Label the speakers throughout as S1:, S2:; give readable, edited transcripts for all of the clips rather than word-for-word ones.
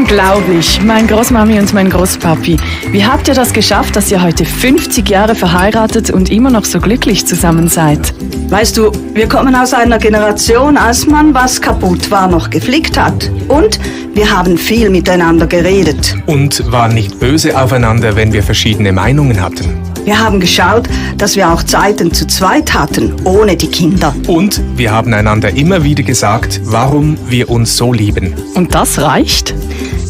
S1: Unglaublich, mein Großmami und mein Großpapi. Wie habt ihr das geschafft, dass ihr heute 50 Jahre verheiratet und immer noch so glücklich zusammen seid?
S2: Weißt du, wir kommen aus einer Generation, als man, was kaputt war, noch geflickt hat. Und wir haben viel miteinander geredet.
S3: Und waren nicht böse aufeinander, wenn wir verschiedene Meinungen hatten.
S2: Wir haben geschaut, dass wir auch Zeiten zu zweit hatten, ohne die Kinder.
S3: Und wir haben einander immer wieder gesagt, warum wir uns so lieben.
S1: Und das reicht?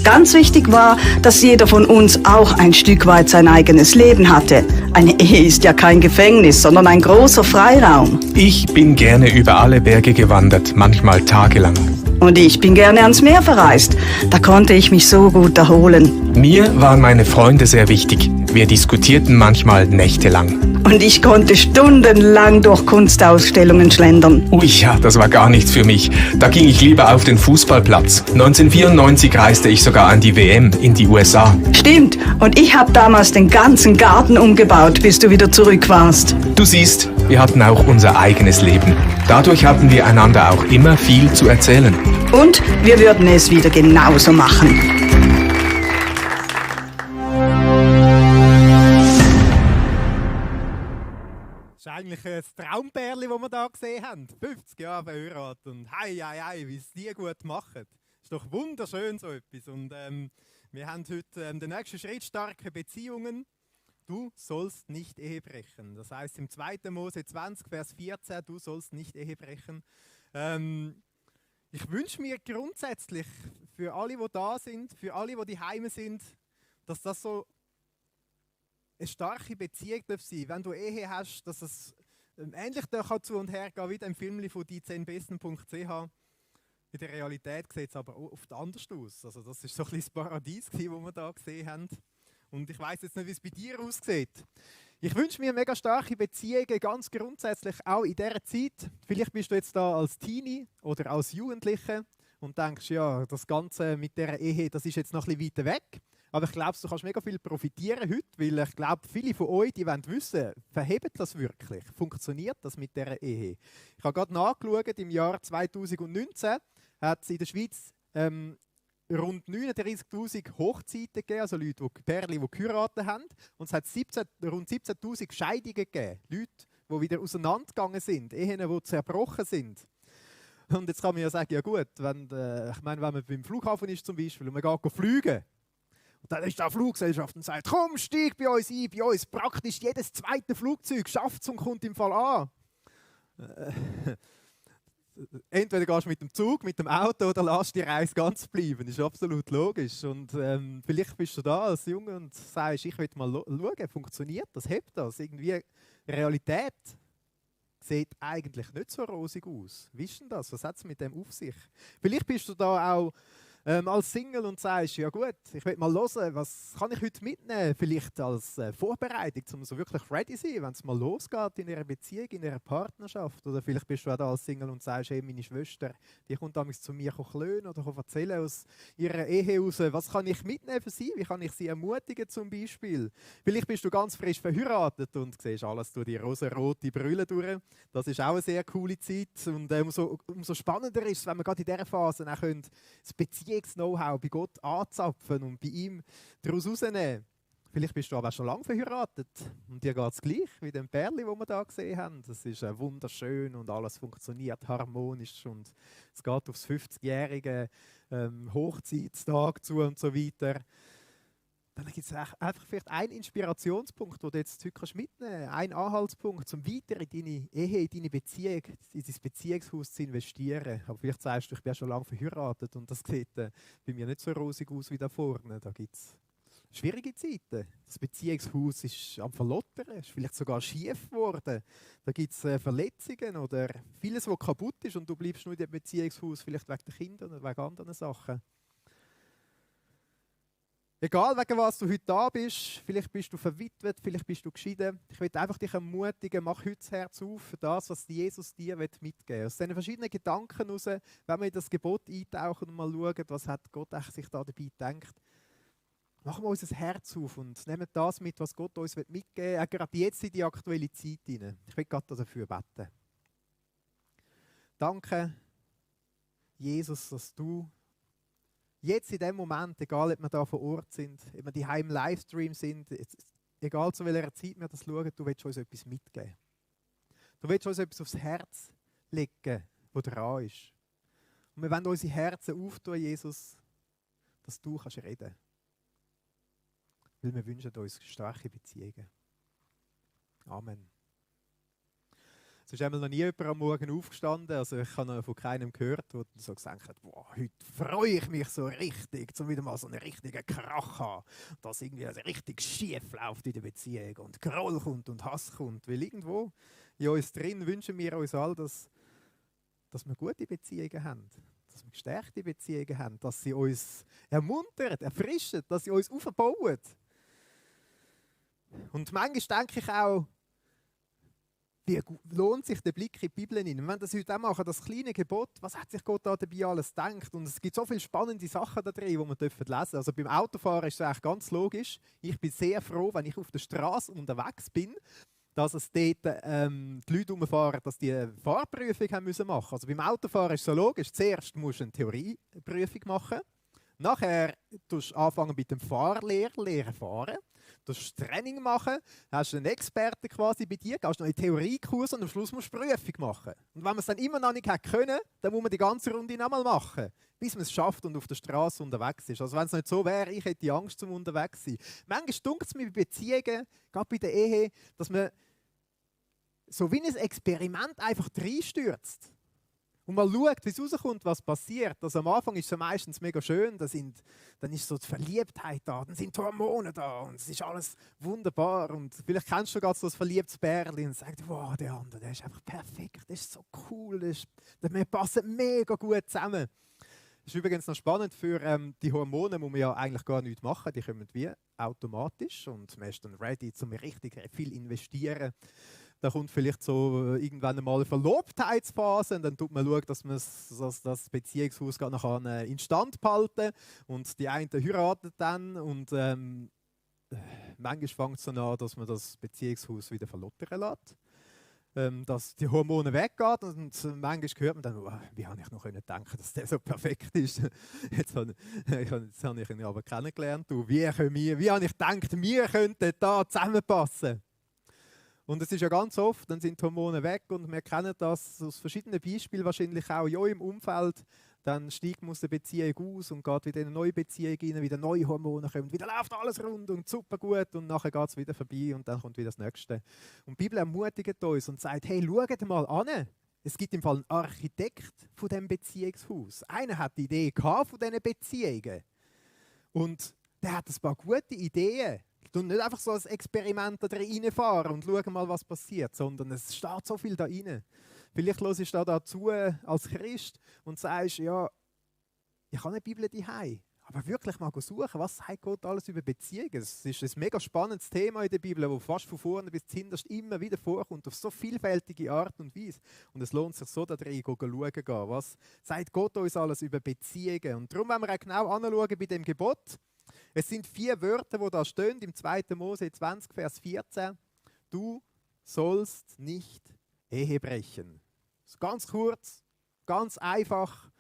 S2: Ganz wichtig war, dass jeder von uns auch ein Stück weit sein eigenes Leben hatte. Eine Ehe ist ja kein Gefängnis, sondern ein großer Freiraum.
S3: Ich bin gerne über alle Berge gewandert, manchmal tagelang.
S2: Und ich bin gerne ans Meer verreist. Da konnte ich mich so gut erholen.
S3: Mir waren meine Freunde sehr wichtig. Wir diskutierten manchmal nächtelang.
S2: Und ich konnte stundenlang durch Kunstausstellungen schlendern.
S3: Ui, ja, das war gar nichts für mich. Da ging ich lieber auf den Fußballplatz. 1994 reiste ich sogar an die WM in die USA.
S2: Stimmt. Und ich habe damals den ganzen Garten umgebaut, bis du wieder zurück warst.
S3: Du siehst, wir hatten auch unser eigenes Leben. Dadurch hatten wir einander auch immer viel zu erzählen.
S2: Und wir würden es wieder genauso machen.
S4: Das ist eigentlich ein Traumpärchen, das wir hier gesehen haben. 50 Jahre verheiratet und hei, wie es die gut machen. Ist doch wunderschön so etwas. Und wir haben heute den nächsten Schritt, starke Beziehungen. Du sollst nicht Ehe brechen. Das heißt im 2. Mose 20, Vers 14, du sollst nicht Ehe brechen. Ich wünsche mir grundsätzlich für alle, die da sind, für alle, die daheim sind, dass das so eine starke Beziehung darf sein. Wenn du Ehe hast, dass es ähnlich zu und her gehen wie im Film von die10besten.ch. In der Realität sieht es aber oft anders aus. Also das ist so ein bisschen das Paradies, das wir da gesehen haben. Und ich weiss jetzt nicht, wie es bei dir aussieht. Ich wünsche mir mega starke Beziehungen, ganz grundsätzlich auch in dieser Zeit. Vielleicht bist du jetzt da als Teenie oder als Jugendliche und denkst, ja, das Ganze mit dieser Ehe, das ist jetzt noch ein bisschen weiter weg. Aber ich glaube, du kannst mega viel profitieren heute, weil ich glaube, viele von euch, die wollen wissen, verhebt das wirklich? Funktioniert das mit dieser Ehe? Ich habe gerade nachgeschaut, im Jahr 2019 hat es in der Schweiz rund 39'000 Hochzeiten gegeben, also Leute, die Pärchen, die geheiratet haben. Und es hat rund 17'000 Scheidungen gegeben. Leute, die wieder auseinandergegangen sind, Ehen, die zerbrochen sind. Und jetzt kann man ja sagen, ja gut, wenn man beim Flughafen ist zum Beispiel und man geht fliegen, und dann ist da eine Fluggesellschaft und sagt, komm, steig bei uns ein, bei uns praktisch jedes zweite Flugzeug schafft es und kommt im Fall an. Entweder gehst du mit dem Zug, mit dem Auto oder lässt die Reise ganz bleiben. Das ist absolut logisch. Und vielleicht bist du da als Junge und sagst, ich will mal schauen, funktioniert das, hebt das? Irgendwie Realität sieht eigentlich nicht so rosig aus. Wie ist denn das? Was hat es mit dem auf sich? Vielleicht bist du da auch als Single und sagst, ja gut, ich will mal hören, was kann ich heute mitnehmen? Vielleicht als Vorbereitung, um so wirklich ready zu sein, wenn es mal losgeht in einer Beziehung, in einer Partnerschaft. Oder vielleicht bist du auch da als Single und sagst, hey, meine Schwester, die kommt damals zu mir klönen oder erzählen aus ihrer Ehe raus, was kann ich mitnehmen für sie? Wie kann ich sie ermutigen zum Beispiel? Vielleicht bist du ganz frisch verheiratet und siehst alles durch die rosa-rote Brille durch. Das ist auch eine sehr coole Zeit. Und umso spannender ist es, wenn wir gerade in dieser Phase auch das Beziehungs-Know-how bei Gott anzapfen und bei ihm daraus rausnehmen. Vielleicht bist du aber schon lange verheiratet und dir geht es gleich wie dem Pärchen, das wir hier gesehen haben. Das ist wunderschön und alles funktioniert harmonisch und es geht aufs 50-jährige Hochzeitstag zu und so weiter. Dann gibt es einfach vielleicht einen Inspirationspunkt, den du jetzt heute mitnehmen kannst. Einen Anhaltspunkt, um weiter in deine Ehe, in deine Beziehung, in dein Beziehungshaus zu investieren. Aber vielleicht sagst du, ich bin schon lange verheiratet und das sieht bei mir nicht so rosig aus wie da vorne. Da gibt es schwierige Zeiten. Das Beziehungshaus ist am Verlottern, ist vielleicht sogar schief geworden. Da gibt es Verletzungen oder vieles, was kaputt ist und du bleibst nur in dem Beziehungshaus, vielleicht wegen der Kinder oder wegen anderen Sachen. Egal wegen was du heute da bist, vielleicht bist du verwitwet, vielleicht bist du geschieden. Ich will einfach dich ermutigen, mach heute das Herz auf für das, was Jesus dir mitgeben will. Aus diesen verschiedenen Gedanken heraus, wenn wir in das Gebot eintauchen und mal schauen, was hat Gott sich da dabei gedacht. Machen wir unser Herz auf und nehmen das mit, was Gott uns mitgeben will, gerade jetzt in die aktuelle Zeit hinein. Ich will Gott dafür beten. Danke, Jesus, dass du jetzt in dem Moment, egal ob wir da vor Ort sind, ob wir die im Livestream sind, egal zu welcher Zeit wir das schauen, du willst uns etwas mitgeben. Du willst uns etwas aufs Herz legen, das dran ist. Und wir wollen unsere Herzen auftun, Jesus, dass du kannst reden. Weil wir wünschen uns starke Beziehungen. Amen. Es ist einmal noch nie jemand am Morgen aufgestanden, also ich habe noch von keinem gehört, der so gesagt hat, wow, heute freue ich mich so richtig, um wieder mal so einen richtigen Krach zu haben, dass irgendwie richtig schief läuft in der Beziehung und Groll kommt und Hass kommt. Weil irgendwo in uns drin wünschen wir uns all, dass wir gute Beziehungen haben, dass wir gestärkte Beziehungen haben, dass sie uns ermuntern, erfrischen, dass sie uns aufbauen. Und manchmal denke ich auch, wie lohnt sich der Blick in die Bibel hin? Wenn wir das heute auch machen, das kleine Gebot, was hat sich Gott da dabei alles gedacht? Und es gibt so viele spannende Sachen da drin, die wir lesen dürfen. Also beim Autofahren ist es eigentlich ganz logisch. Ich bin sehr froh, wenn ich auf der Straße unterwegs bin, dass es dort die Leute rumfahren, dass die eine Fahrprüfung haben müssen machen. Also beim Autofahren ist es so logisch. Zuerst musst du eine Theorieprüfung machen. Nachher tust du anfangen mit dem Fahrlehrer fahren. Du musst Training machen, hast einen Experten quasi bei dir, gehst noch in Theoriekurs und am Schluss musst du Prüfung machen. Und wenn man es dann immer noch nicht können, dann muss man die ganze Runde nochmal machen, bis man es schafft und auf der Straße unterwegs ist. Also wenn es nicht so wäre, ich hätte Angst zum unterwegs sein. Manchmal dunkt es mir bei Beziehungen, gerade bei der Ehe, dass man so wie ein Experiment einfach reinstürzt. Und mal schaut, wie es rauskommt, was passiert. Also am Anfang ist es meistens mega schön, dann ist so die Verliebtheit da, dann sind die Hormone da und es ist alles wunderbar. Und vielleicht kennst du gerade so ein verliebtes Bärli und sagst, wow, der andere, der ist einfach perfekt, der ist so cool, wir passen mega gut zusammen. Das ist übrigens noch spannend, für die Hormone muss man ja eigentlich gar nichts machen, die kommen wie automatisch und man ist dann ready, um richtig viel investieren. Da kommt vielleicht so irgendwann einmal eine Verlobtheitsphase und dann tut man schauen, dass man das Beziehungshaus nachher instand behalten und die einen heiraten dann und manchmal fängt es dann an, dass man das Beziehungshaus wieder verlottern lässt. Dass die Hormone weggehen und manchmal hört man dann, oh, wie habe ich noch denken, dass der so perfekt ist. Jetzt habe ich ihn aber kennengelernt. Wie habe ich gedacht, wir könnten da zusammenpassen. Und es ist ja ganz oft, dann sind die Hormone weg und wir kennen das aus verschiedenen Beispielen wahrscheinlich auch in eurem Umfeld. Dann steigt man aus der Beziehung aus und geht wieder in eine neue Beziehung rein, wieder neue Hormone kommen, wieder läuft alles rund und super gut und nachher geht es wieder vorbei und dann kommt wieder das Nächste. Und die Bibel ermutigt uns und sagt, hey, schaut mal an. Es gibt im Fall einen Architekt von diesem Beziehungshaus. Einer hat die Idee gehabt von diesen Beziehungen und der hat ein paar gute Ideen. Und nicht einfach so ein Experiment da reinfahren und schauen mal, was passiert, sondern es steht so viel da rein. Vielleicht hörst du da zu als Christ und sagst, ja, ich habe eine Bibel daheim, aber wirklich mal suchen, was sagt Gott alles über Beziehungen. Es ist ein mega spannendes Thema in der Bibel, das fast von vorne bis hinterst immer wieder vorkommt, auf so vielfältige Art und Weise. Und es lohnt sich so, da drin zu schauen, was sagt Gott uns alles über Beziehungen. Und darum wollen wir auch genau anschauen bei dem Gebot. Es sind 4 Wörter, die da stehen, im 2. Mose 20, Vers 14. Du sollst nicht Ehe brechen. Ganz kurz, ganz einfach.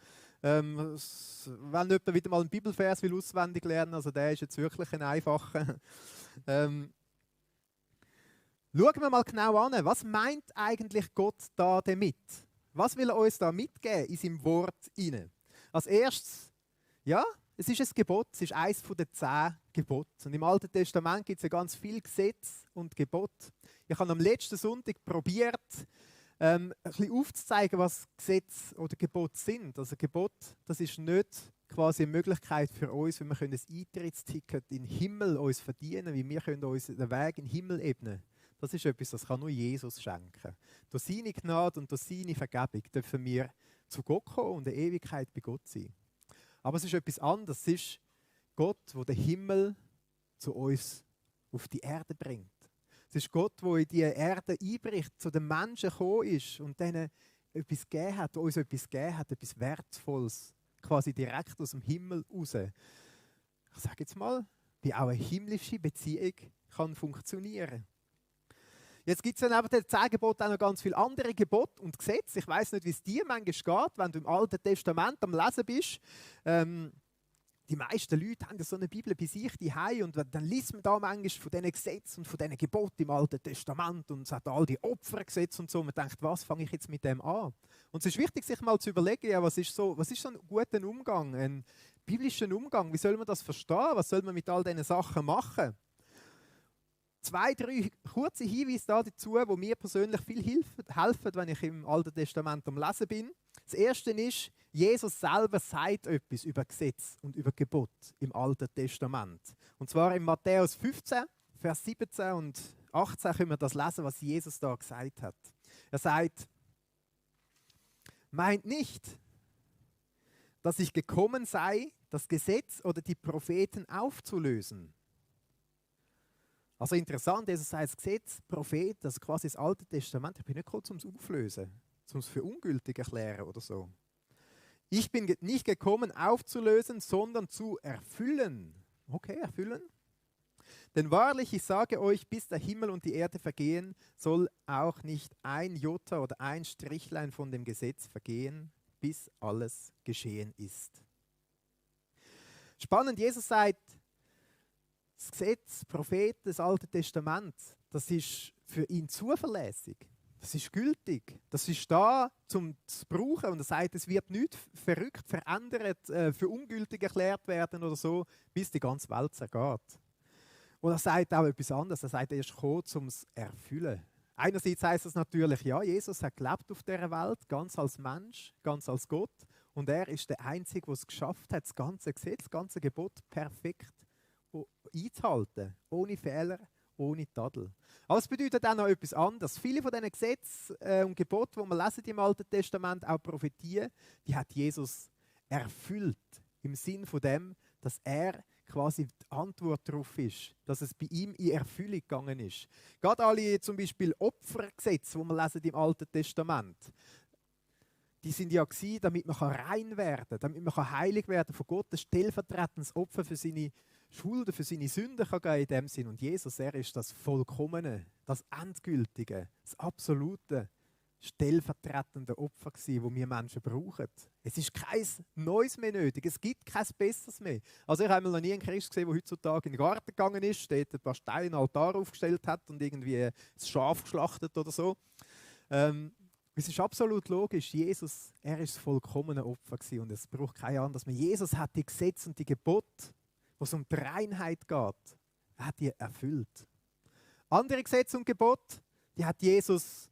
S4: Wenn jemand wieder mal einen Bibelvers will auswendig lernen, also der ist jetzt wirklich ein einfacher. Schauen wir mal genau an, was meint eigentlich Gott da damit? Was will er uns da mitgeben in seinem Wort hinein? Als erstes, ja, es ist ein Gebot, es ist eines der 10 Gebote. Und im Alten Testament gibt es ja ganz viele Gesetze und Gebote. Ich habe am letzten Sonntag probiert, ein bisschen aufzuzeigen, was Gesetze oder Gebote sind. Also Gebot, das ist nicht quasi eine Möglichkeit für uns, wie wir ein Eintrittsticket in den Himmel uns verdienen, wie wir können uns den Weg in den Himmel ebnen. Das ist etwas, das kann nur Jesus schenken. Durch seine Gnade und durch seine Vergebung dürfen wir zu Gott kommen und in Ewigkeit bei Gott sein. Aber es ist etwas anderes. Es ist Gott, der den Himmel zu uns auf die Erde bringt. Es ist Gott, der in die Erde einbricht, zu den Menschen gekommen ist und denen etwas gegeben hat, uns etwas gegeben hat, etwas Wertvolles, quasi direkt aus dem Himmel raus. Ich sage jetzt mal, wie auch eine himmlische Beziehung kann funktionieren. Jetzt gibt es neben den 10 Geboten auch noch ganz viele andere Gebote und Gesetze. Ich weiss nicht, wie es dir manchmal geht, wenn du im Alten Testament am Lesen bist. die meisten Leute haben ja so eine Bibel bei sich daheim und dann liest man da manchmal von diesen Gesetzen und von diesen Geboten im Alten Testament und es hat all die Opfergesetze und so. Man denkt, was fange ich jetzt mit dem an? Und es ist wichtig, sich mal zu überlegen, ja, was ist so ein guter Umgang, ein biblischer Umgang? Wie soll man das verstehen? Was soll man mit all diesen Sachen machen? 2, 3 kurze Hinweise dazu, die mir persönlich viel helfen, wenn ich im Alten Testament am Lesen bin. Das erste ist, Jesus selber sagt etwas über Gesetz und über Gebot im Alten Testament. Und zwar in Matthäus 15, Vers 17 und 18 können wir das lesen, was Jesus da gesagt hat. Er sagt, meint nicht, dass ich gekommen sei, das Gesetz oder die Propheten aufzulösen. Also interessant, Jesus sagt, das Gesetz, Prophet, das ist quasi das Alte Testament. Ich bin nicht gekommen, um es aufzulösen, um es für ungültig erklären oder so. Ich bin nicht gekommen, aufzulösen, sondern zu erfüllen. Okay, erfüllen. Denn wahrlich, ich sage euch, bis der Himmel und die Erde vergehen, soll auch nicht ein Jota oder ein Strichlein von dem Gesetz vergehen, bis alles geschehen ist. Spannend, Jesus sagt, das Gesetz, Propheten, das Alte Testament, das ist für ihn zuverlässig. Das ist gültig. Das ist da, um zu brauchen. Und er sagt, es wird nicht verrückt, verändert, für ungültig erklärt werden oder so, bis die ganze Welt zergeht. Und er sagt auch etwas anderes. Er sagt, er ist gekommen, um es zu erfüllen. Einerseits heißt es natürlich, ja, Jesus hat gelebt auf dieser Welt, ganz als Mensch, ganz als Gott. Und er ist der Einzige, der es geschafft hat, das ganze Gesetz, das ganze Gebot perfekt einzuhalten. Ohne Fehler, ohne Tadel. Aber es bedeutet auch noch etwas anderes. Viele von diesen Gesetzen und Geboten, die wir lesen im Alten Testament, auch Prophetien, die hat Jesus erfüllt. Im Sinn von dem, dass er quasi die Antwort darauf ist, dass es bei ihm in Erfüllung gegangen ist. Gerade alle zum Beispiel Opfergesetze, die wir lesen im Alten Testament, die sind ja gewesen, damit man rein werden kann, damit man heilig werden von Gott, ein stellvertretendes Opfer für seine Schulden, für seine Sünden kann geben in dem Sinn. Und Jesus, er ist das Vollkommene, das Endgültige, das absolute, stellvertretende Opfer gewesen, das wir Menschen brauchen. Es ist kein Neues mehr nötig, es gibt kein Besseres mehr. Also ich habe noch nie einen Christ gesehen, der heutzutage in den Garten gegangen ist, dort ein paar Steine, einen Altar aufgestellt hat und irgendwie ein Schaf geschlachtet oder so. Es ist absolut logisch, Jesus, er ist das vollkommene Opfer gewesen und es braucht kein anderes mehr. Jesus hat die Gesetze und die Gebote, wo es um die Reinheit geht, er hat die erfüllt. Andere Gesetze und Gebote, die hat Jesus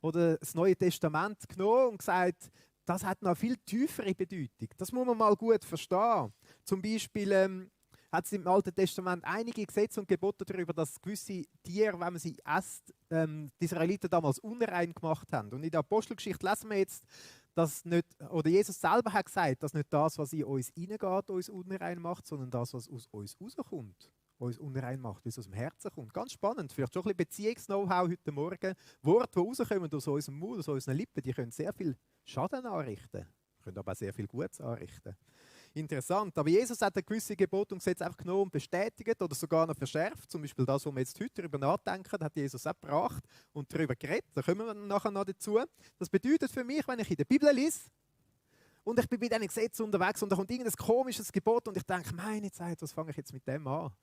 S4: oder das Neue Testament genommen und gesagt, das hat noch viel tiefere Bedeutung. Das muss man mal gut verstehen. Zum Beispiel hat es im Alten Testament einige Gesetze und Gebote darüber, dass gewisse Tiere, wenn man sie isst, die Israeliten damals unrein gemacht haben. Und in der Apostelgeschichte lesen wir jetzt, dass nicht, oder Jesus selber hat gesagt, dass nicht das, was in uns reingeht, uns unrein macht, sondern das, was aus uns rauskommt, uns unrein macht, wie es aus dem Herzen kommt. Ganz spannend, vielleicht schon ein bisschen Beziehungs-Know-how heute Morgen. Worte, die rauskommen aus unserem Mund, aus unseren Lippen, die können sehr viel Schaden anrichten, können aber auch sehr viel Gutes anrichten. Interessant, aber Jesus hat ein gewisse Gebot und Gesetz einfach genommen und bestätigt oder sogar noch verschärft. Zum Beispiel das, was wir jetzt heute darüber nachdenken, hat Jesus auch gebracht und darüber geredet. Da kommen wir nachher noch dazu. Das bedeutet für mich, wenn ich in der Bibel lese und ich bin bei diesen Gesetzen unterwegs und da kommt irgendein komisches Gebot und ich denke, meine Zeit, was fange ich jetzt mit dem an?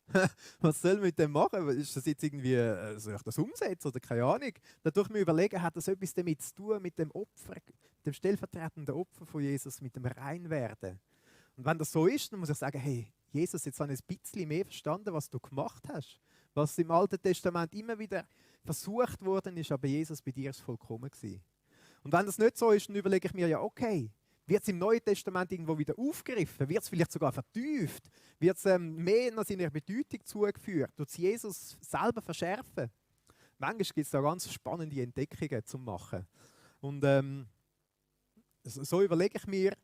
S4: Was soll ich mit dem machen? Ist das jetzt irgendwie, soll ich das umsetzen oder keine Ahnung? Dadurch mir überlegen, hat das etwas damit zu tun, mit dem Opfer, dem stellvertretenden Opfer von Jesus, mit dem Reinwerden. Und wenn das so ist, dann muss ich sagen, hey, Jesus, jetzt habe ich ein bisschen mehr verstanden, was du gemacht hast. Was im Alten Testament immer wieder versucht worden ist, aber Jesus, bei dir ist es vollkommen gewesen. Und wenn das nicht so ist, dann überlege ich mir ja, okay, wird es im Neuen Testament irgendwo wieder aufgegriffen? Wird es vielleicht sogar vertieft? Wird es mehr nach seiner Bedeutung zugeführt? Tut es Jesus selber verschärfen? Manchmal gibt es da ganz spannende Entdeckungen zu machen. Und so überlege ich mir,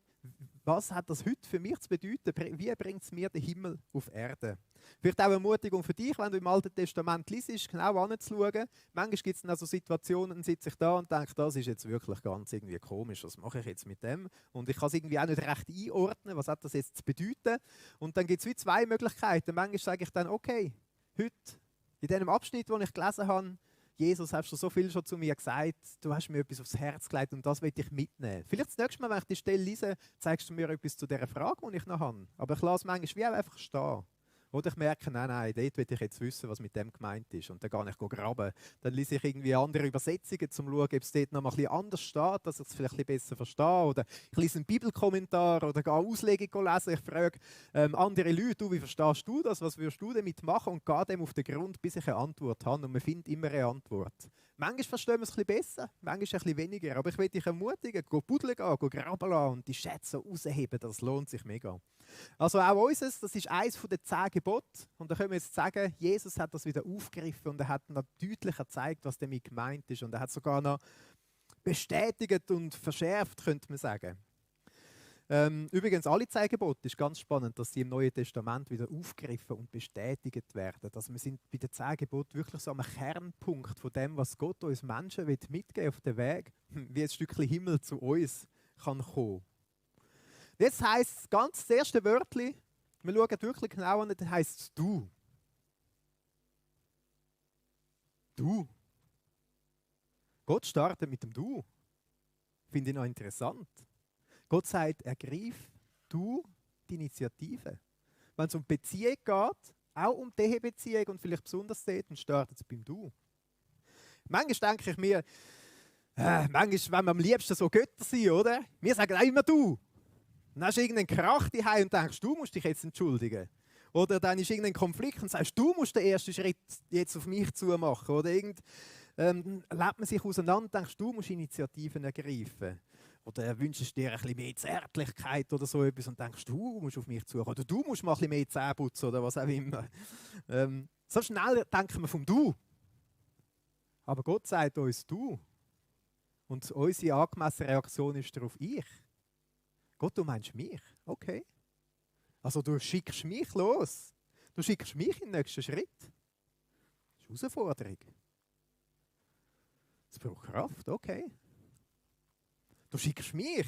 S4: was hat das heute für mich zu bedeuten? Wie bringt es mir den Himmel auf Erde? Vielleicht auch eine Ermutigung für dich, wenn du im Alten Testament liest, genau anzuschauen. Manchmal gibt es dann also Situationen, dann sitze ich da und denke, das ist jetzt wirklich ganz irgendwie komisch, was mache ich jetzt mit dem? Und ich kann es irgendwie auch nicht recht einordnen, was hat das jetzt zu bedeuten? Und dann gibt es wie zwei Möglichkeiten. Manchmal sage ich dann, okay, heute, in diesem Abschnitt, den ich gelesen habe, Jesus, hast du so viel schon zu mir gesagt, du hast mir etwas aufs Herz gelegt und das will ich mitnehmen. Vielleicht das nächste Mal, wenn ich die Stelle lese, zeigst du mir etwas zu dieser Frage, die ich noch habe. Aber ich lasse manchmal wie auch einfach stehen. Oder ich merke, nein, dort will ich jetzt wissen, was mit dem gemeint ist. Und dann gehe ich graben. Dann lese ich irgendwie andere Übersetzungen, um zu schauen, ob es dort noch mal ein bisschen anders steht, dass ich es vielleicht ein bisschen besser verstehe. Oder ich lese einen Bibelkommentar oder gehe Auslegung lesen. Ich frage andere Leute, du, wie verstehst du das? Was würdest du damit machen? Und gehe dem auf den Grund, bis ich eine Antwort habe. Und man findet immer eine Antwort. Manchmal verstehen wir es ein bisschen besser, manchmal ein bisschen weniger. Aber ich will dich ermutigen, go buddeln gehen, go graben lassen und die Schätze rausheben. Das lohnt sich mega. Also auch unseres, das ist eines der 10 Gebote. Und da können wir jetzt sagen, Jesus hat das wieder aufgegriffen und er hat noch deutlicher gezeigt, was damit gemeint ist. Und er hat sogar noch bestätigt und verschärft, könnte man sagen. Übrigens, alle 10 Gebote ist ganz spannend, dass sie im Neuen Testament wieder aufgegriffen und bestätigt werden. Also wir sind bei den 10 Geboten wirklich so am Kernpunkt von dem, was Gott uns Menschen mitgeben auf den Weg, wie ein Stückchen Himmel zu uns kann kommen. Jetzt heisst das erste Wörtchen, wir schauen wirklich genau an, das heisst du. Du. Gott startet mit dem Du. Finde ich noch interessant. Gott sagt, ergreif du die Initiative. Wenn es um Beziehung geht, auch um die Ehebeziehung und vielleicht besonders dort, dann startet es beim Du. Manchmal denke ich mir, manchmal, wenn wir am liebsten so Götter sind, oder? Wir sagen auch immer du. Dann hast du irgendeinen Krach daheim und denkst, du musst dich jetzt entschuldigen. Oder dann ist irgendein Konflikt und sagst, du musst den ersten Schritt jetzt auf mich zu machen. Oder lebt man sich auseinander und denkst, du musst Initiativen ergreifen. Oder wünschst dir ein bisschen mehr Zärtlichkeit oder so etwas und denkst, du musst auf mich zukommen. Oder du musst mal ein bisschen mehr Zähne putzen oder was auch immer. So schnell denken wir vom Du. Aber Gott sagt uns du. Und unsere angemessene Reaktion ist darauf ich. Gott, du meinst mich? Okay. Also du schickst mich los. Du schickst mich in den nächsten Schritt. Das ist eine Herausforderung. Es braucht Kraft, okay. Du schickst mich.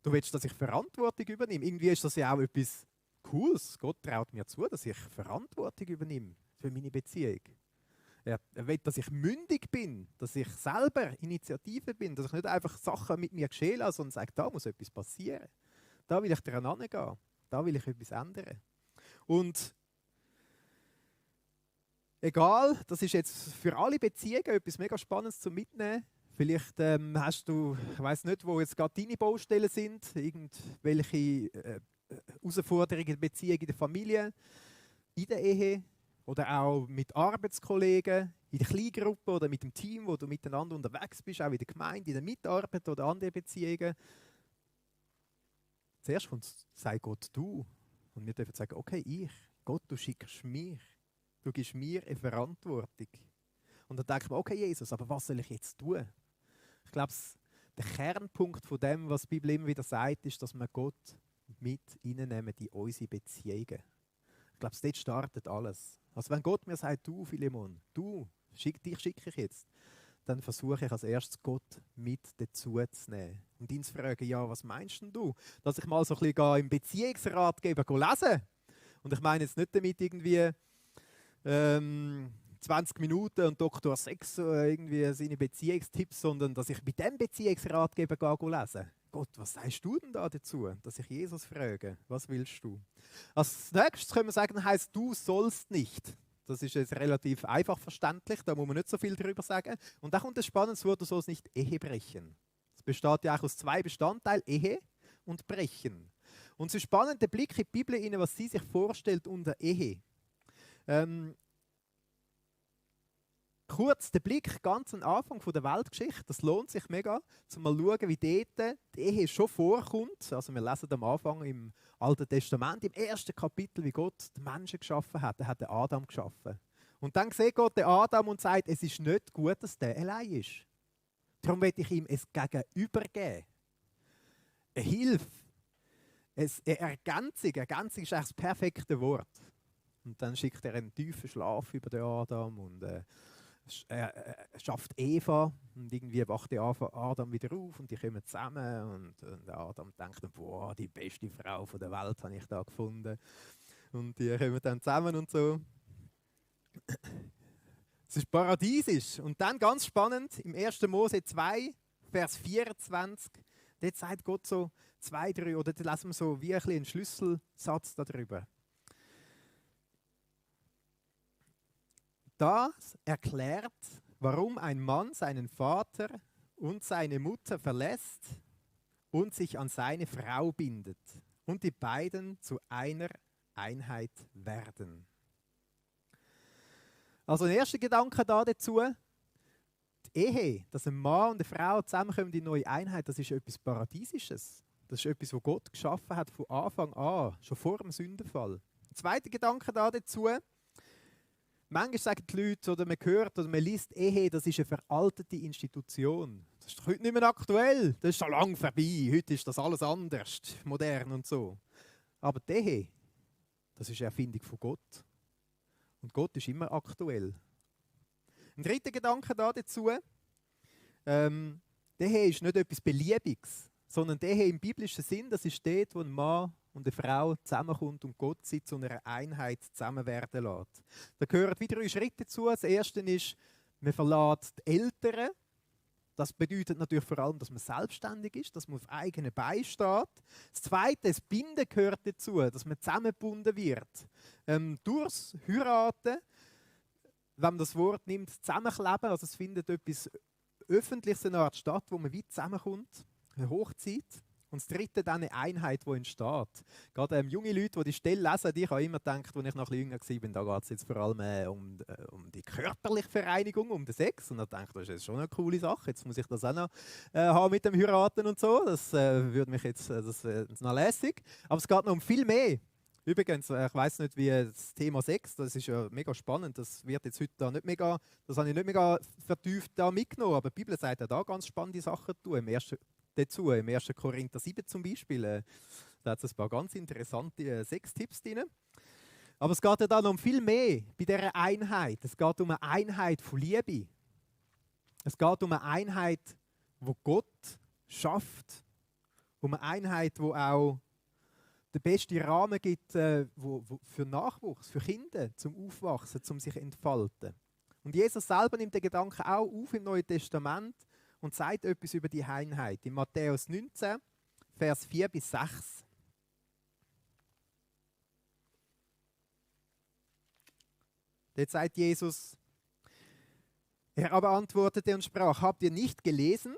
S4: Du willst, dass ich Verantwortung übernehme. Irgendwie ist das ja auch etwas Cooles. Gott traut mir zu, dass ich Verantwortung übernehme für meine Beziehung. Er will, dass ich mündig bin, dass ich selber Initiative bin, dass ich nicht einfach Sachen mit mir geschehen lasse und sage, da muss etwas passieren. Da will ich dran angehen. Da will ich etwas ändern. Und egal, das ist jetzt für alle Beziehungen etwas mega Spannendes zum Mitnehmen. Vielleicht hast du, ich weiss nicht, wo jetzt gerade deine Baustellen sind, irgendwelche Herausforderungen in der Beziehung in der Familie, in der Ehe oder auch mit Arbeitskollegen, in der Kleingruppe oder mit dem Team, wo du miteinander unterwegs bist, auch in der Gemeinde, in der Mitarbeit oder andere Beziehungen. Zuerst sagt Gott du. Und wir dürfen sagen, okay, ich, Gott, du schickst mich. Du gibst mir eine Verantwortung. Und dann denke ich mir, okay, Jesus, aber was soll ich jetzt tun? Ich glaube, der Kernpunkt von dem, was die Bibel immer wieder sagt, ist, dass wir Gott mit reinnehmen in unsere Beziehungen. Ich glaube, dort startet alles. Also wenn Gott mir sagt, du Philemon, dich schicke ich jetzt, dann versuche ich als erstes Gott mit dazu zu nehmen. Und ihn zu fragen, ja, was meinst denn du? Dass ich mal so ein bisschen im Beziehungsratgeber lesen. Und ich meine jetzt nicht damit irgendwie 20 Minuten und Dr. Sex irgendwie seine Beziehungstipps, sondern dass ich bei diesem Beziehungsratgeber lese. Gott, was sagst du denn da dazu? Dass ich Jesus frage, was willst du? Als nächstes können wir sagen, heisst, du sollst nicht. Das ist jetzt relativ einfach verständlich, da muss man nicht so viel drüber sagen. Und da kommt das spannende Wort, du sollst nicht Ehe brechen. Es besteht ja auch aus 2 Bestandteilen, Ehe und Brechen. Und es ist spannend, der Blick in die Bibel, was sie sich vorstellt unter Ehe. Kurz der Blick ganz am Anfang der Weltgeschichte, das lohnt sich mega, um mal zu schauen, wie dort die Ehe schon vorkommt. Also wir lesen am Anfang im Alten Testament, im ersten Kapitel, wie Gott den Menschen geschaffen hat. Er hat den Adam geschaffen. Und dann sieht Gott den Adam und sagt, es ist nicht gut, dass der allein ist. Darum will ich ihm ein Gegenüber geben. Eine Hilfe, eine Ergänzung. Ergänzung ist eigentlich das perfekte Wort. Und dann schickt er einen tiefen Schlaf über den Adam und er schafft Eva und irgendwie wacht der Adam wieder auf und die kommen zusammen und Adam denkt, boah, die beste Frau der Welt habe ich da gefunden. Und die kommen dann zusammen und so. Es ist paradiesisch. Und dann ganz spannend, im 1. Mose 2, Vers 24, dort sagt Gott so 2, 3, oder dort lesen wir so wie einen Schlüsselsatz darüber. Das erklärt, warum ein Mann seinen Vater und seine Mutter verlässt und sich an seine Frau bindet und die beiden zu einer Einheit werden. Also ein erster Gedanke dazu, die Ehe, dass ein Mann und eine Frau zusammenkommen in eine neue Einheit, das ist etwas Paradiesisches. Das ist etwas, was Gott geschaffen hat von Anfang an, schon vor dem Sündenfall. Ein zweiter Gedanke dazu, manchmal sagen die Leute, oder man hört oder man liest, Ehe, das ist eine veraltete Institution. Das ist doch heute nicht mehr aktuell, das ist schon lange vorbei, heute ist das alles anders, modern und so. Aber die Ehe, das ist eine Erfindung von Gott. Und Gott ist immer aktuell. Ein dritter Gedanke dazu, die Ehe ist nicht etwas Beliebiges, sondern die Ehe im biblischen Sinn, das ist dort, wo ein Mann und eine Frau zusammenkommt und Gott sie zu einer Einheit zusammen werden lässt. Da gehören wieder 3 Schritte dazu. Das erste ist, man verlässt die Eltern. Das bedeutet natürlich vor allem, dass man selbstständig ist, dass man auf eigenen Beinen steht. Das zweite, das Binden gehört dazu, dass man zusammengebunden wird. Durchs Heiraten, wenn man das Wort nimmt, zusammenkleben, also es findet etwas Öffentliches, eine Art statt, wo man weit zusammenkommt, eine Hochzeit. Und das dritte, dann eine Einheit, die entsteht. Gerade junge Leute, die die Stelle lesen, die habe immer gedacht, als ich noch ein bisschen jünger war, da geht es jetzt vor allem um die körperliche Vereinigung, um den Sex. Und dann dachte ich, das ist schon eine coole Sache. Jetzt muss ich das auch noch haben mit dem Heiraten und so. Das würde mich jetzt das noch lässig. Aber es geht noch um viel mehr. Übrigens, ich weiss nicht, wie das Thema Sex, das ist ja mega spannend. Das wird jetzt heute da nicht mega, das habe ich nicht mega vertieft da mitgenommen. Aber die Bibel sagt ja da ganz spannende Sachen dazu. Im 1. Korinther 7 zum Beispiel, da hat es ein paar ganz interessante Sextipps drin. Aber es geht ja dann um viel mehr bei dieser Einheit. Es geht um eine Einheit von Liebe. Es geht um eine Einheit, wo Gott schafft. Um eine Einheit, wo auch den besten Rahmen gibt für Nachwuchs, für Kinder, zum Aufwachsen, zum sich entfalten. Und Jesus selber nimmt den Gedanken auch auf im Neuen Testament und sagt etwas über die Einheit. In Matthäus 19, Vers 4 bis 6. Dort sagt Jesus, er aber antwortete und sprach, habt ihr nicht gelesen,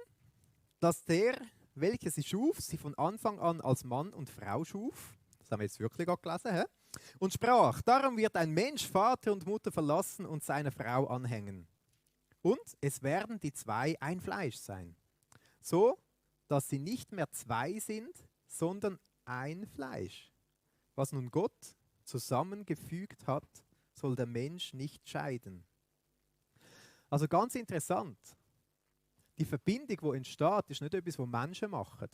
S4: dass der, welcher sie schuf, sie von Anfang an als Mann und Frau schuf? Das haben wir jetzt wirklich gerade gelesen. He? Und sprach, darum wird ein Mensch Vater und Mutter verlassen und seiner Frau anhängen. Und es werden die zwei ein Fleisch sein. So, dass sie nicht mehr zwei sind, sondern ein Fleisch. Was nun Gott zusammengefügt hat, soll der Mensch nicht scheiden. Also ganz interessant. Die Verbindung, die entsteht, ist nicht etwas, was Menschen machen.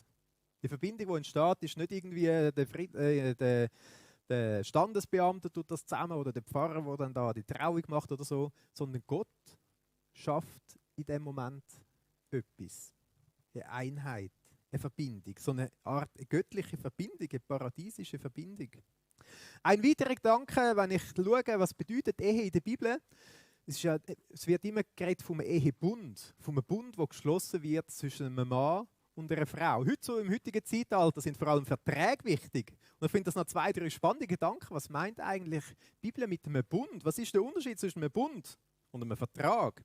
S4: Die Verbindung, die entsteht, ist nicht irgendwie der Standesbeamte tut das zusammen oder der Pfarrer, der dann da die Trauung macht oder so, sondern Gott schafft in dem Moment etwas. Eine Einheit, eine Verbindung, so eine Art eine göttliche Verbindung, eine paradiesische Verbindung. Ein weiterer Gedanke, wenn ich schaue, was bedeutet Ehe in der Bibel, es wird immer geredet vom Ehebund, vom Bund, der geschlossen wird zwischen einem Mann und einer Frau. Heute so im heutigen Zeitalter sind vor allem Verträge wichtig. Und ich finde das noch 2, 3 spannende Gedanken. Was meint eigentlich die Bibel mit einem Bund? Was ist der Unterschied zwischen einem Bund und einem Vertrag?